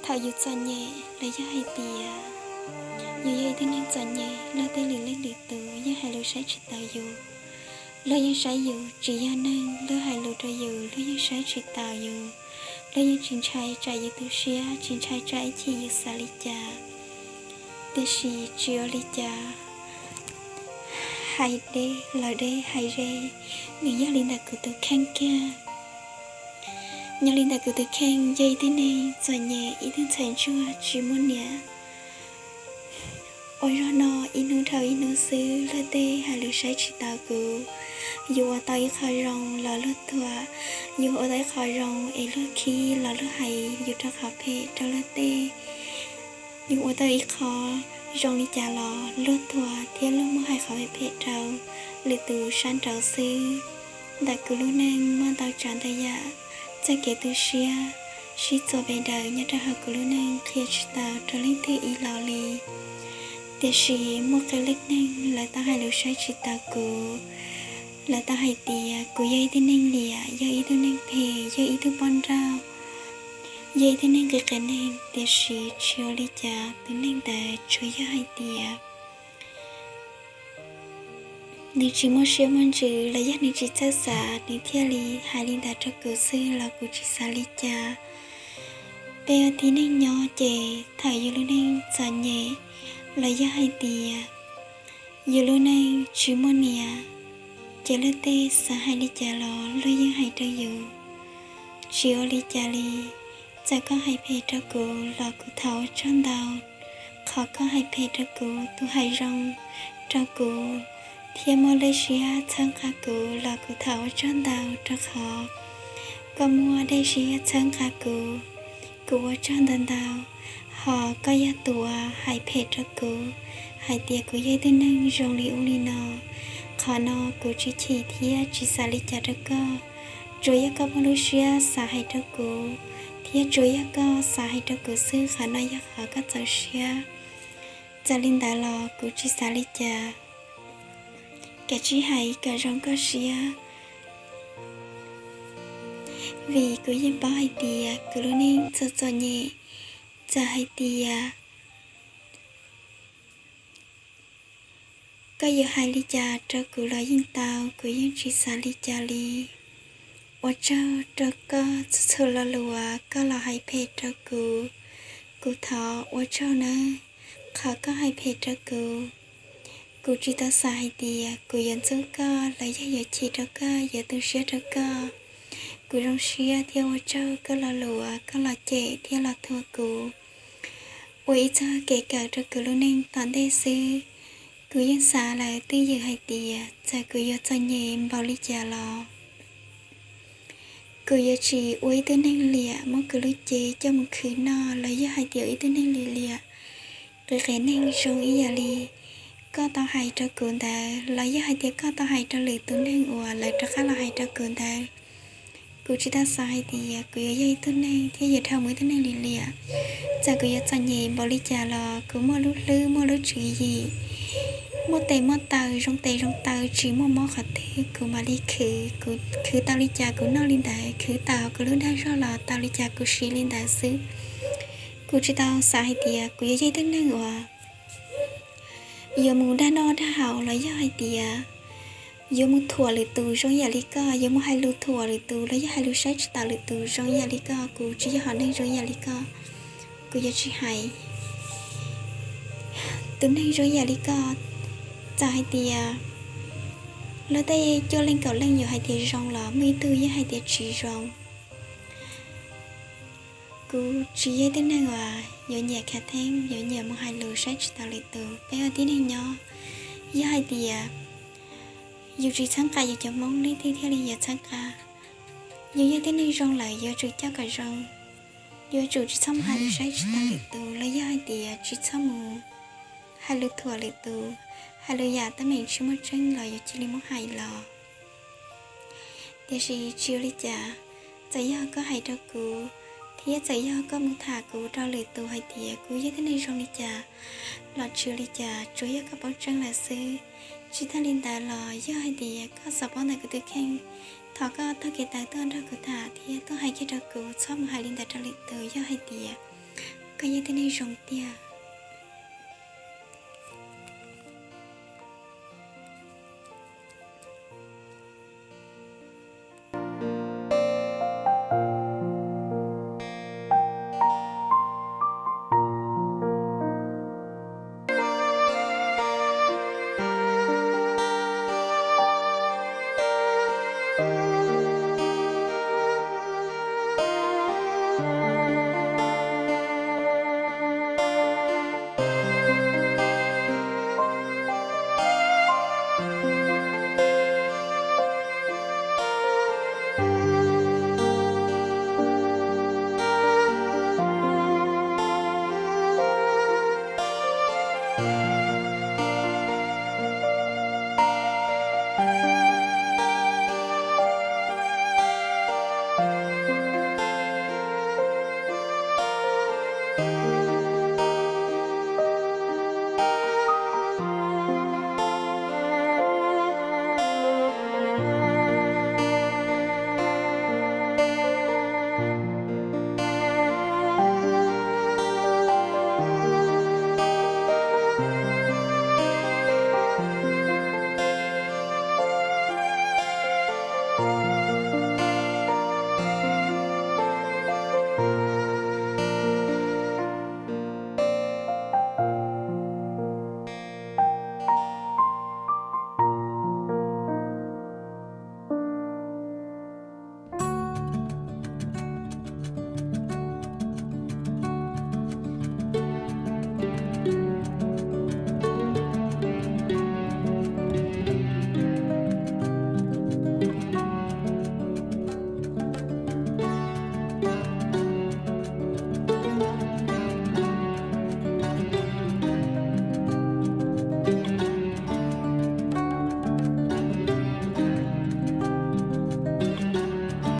Thaum yus txom nyem los yog hais tias yus yog ib tug neeg txom nyem, luag tej lwm leej lwm tus yeej hais lus saib tsis taus yus. Luag yeej saib yus tsis yog neeg, luag hais lus rau yus, luag yeej saib tsis taus yus. Luag yeej tsis ntshai tsam yus tu siab, tsis ntshai tsam ib chim yus xav li cas. Tiam sis tsis ua li cas, hais deb los deb, hais ze, nws yog li ntawm kuv tus kheej kiag. Nyob li ntawm kuv tus kheej yog ib tug neeg txom nyem, ib tug ntxhais ntsuag tsis muaj niam. Ua zog no ib hnub dhau ib hnub xwb, luag tej hais lus saib tsis taus kuv. Yus ua tau ib qho zoo los luag thuam, yus ua tau ib qho zoo es luag khib los luag hais yus rau qhov phem rau luag tej. Yus ua tau ib qho zoo li cas los luag thuam thiab luag muab hais qhov phem phem rau lwm tus sab nraud xwb. Ntawm kuv lub neej muaj ntau tsav ntau yam, txoj kev tu siab sib txuas pes daws nyob rau hauv kuv lub neej qhia tsis tau rau leej twg ib los li. Tiam sis muaj qee leej neeg lawv tau hais lus saib tsis taus kuv. Lawv tau hais tias kuv yog ib tug neeg liam, yog ib tug neeg phem, yog ib tug poj nrauj, yog ib tug neeg nqi qias neeg, tiam sis tsis ua li cas, tus neeg ntawd tsuas yog hais tias nws tsis muaj siab muaj ntsws los yog nws tsis txawj xav nws thiaj li hais li ntawd rau kuv xwb los kuv tsis xav li cas. Peb ua tib neeg nyob ces thaum yus lub neej txom nyem los yog hais tias yus lub neej tsis muaj niam, ces luag tej xav hais li cas los luag yeej hais rau yus. Tsis ua li cas li, txawm koj hais phem rau kuv los kuv thov ua tsaug ntau. Qhov koj hais phem rau kuv, tus hais zoo rau kuv thiab muaj dej siab txhawb nqa kuv los kuv thov ua tsaug ntau, rau qhov koj muaj dej siab txhawb nqa kuv. Kuv ua tsaug ntau ntau. Ho koj yog tus uas hais phem rau kuv, hais tias kuv yog ib tug neeg zoo li ub li no, qhov no kuv tsis chim thiab tsis xav li cas rau koj. Tsuas yog koj muaj lub siab xav hais rau kuv, thiab tsuas yog koj xav hais rau kuv xwb, qhov no yog qhov koj txaus siab. Txawm li ntawd los kuv tsis xav li cas. Kav tsij hais kom zoo koj siab, vim kuv yeej paub hais tias kuv lub neej txom txom nyem. Txawm hais tias koj yuav hais li cas rau kuv los yeej tau, kuv yeej tsis xav li cas li. Ua tsaug rau koj txhua txhua lo lus uas koj los hais phem rau kuv. Kuv thov ua tsaug nawb, qhov koj hais phem rau kuv. Kuv tsis tau xav hais tias kuv yuav ntxub koj los yog yuav chim rau koj, yuav tu siab rau koj. Kuv zoo siab thiab ua tsaug koj lo lus uas koj los cem thiab los thuam kuv, ua ib txoj kev kawm rau kuv lub neej tom ntej xwb. Kuv yeej xav lawm twj ywm hais tias txawm kuv yuav txom nyem npaum li cas los kuv yuav tsis ua ib tug neeg liam muab kuv lub cev coj mus khwv noj los yog hais tias ua ib tug neeg liam liam, qias qias neeg zoo ib yam li koj tau hais rau kuv ntawd los yog hais tias koj tau hais rau lwm tus neeg uas lawv rov qab los hais rau kuv ntawd. Kuv tsis tau xav hais tias kuv yuav yog ib tug neeg thiab yuav dhau mus ib tug neeg liam liam. Txawm kuv yuav txom nyem npaum li cas los kuv muaj lub hlwb, muaj lub tswv yim, muaj tes muaj taw, zoo tes zoo taw, tsis muaj mob qhov twg kuv mam li khwv. Kuv khwv tau li cas kuv noj li ntawd, khwv tau kuv lub dag zog los tau li cas kuv siv li ntawd xwb. Kuv tsis tau xav hais tias kuv yuav yog ib tug neeg uas yuav mus dag noj dag haus los yog hais tias yuav mus thuam lwm tus zoo ib yam li koj, yuav mus hais lus thuam lwm tus los yog hais lus saib tsis taus lwm tus zoo ib yam li koj. Kuv tsis yog hom neeg zoo ib yam li koj, kuv yuav tsis hais. Tus neeg zoo ib yam li koj, txawm hais tias luag tej cuaj leej kaum leej yuav hais tias zoo los muaj ib tug yeej hais tias tsis zoo. Kuv tsis yog ib tug neeg uas yuav nyiam khav theeb, yuav nyiam mus hais lus saib tsis taus lwm tus. Peb ua tib neeg nyob, yog hais tias yus tsis txhawb nqa yus cov Hmoob, leej twg thiaj li yuav txhawb nqa? Yus yog tib neeg zoo lawm yuav tsum coj kom zoo, yuav tsum tsis txhob mus hais lus saib tsis taus lwm tus los yog hais tias tsis txhob mus hais lus thuam lwm tus, hais lus yam teeb meem tsis muaj tseeb los yuav cia li muab hais los. Tiam sis tsis ua li cas, txawm yog koj hais rau kuv, thiab txawm yog koj mus tham kuv rau lwm tus hais tias kuv yog tib neeg zoo li cas los tsis ua li cas, tsuas yog koj paub tseeb lawm xwb. Tsis tag li ntawd los yog hais tias koj xav paub ntawm kuv tus kheej, thov koj taug kev taw tuaj nrog kuv tham thiab tuaj hais kiag rau kuv, txhob mus hais li ntawd rau lwm tus. Yog hais tias Koj yog ib tug neeg zoo tiag.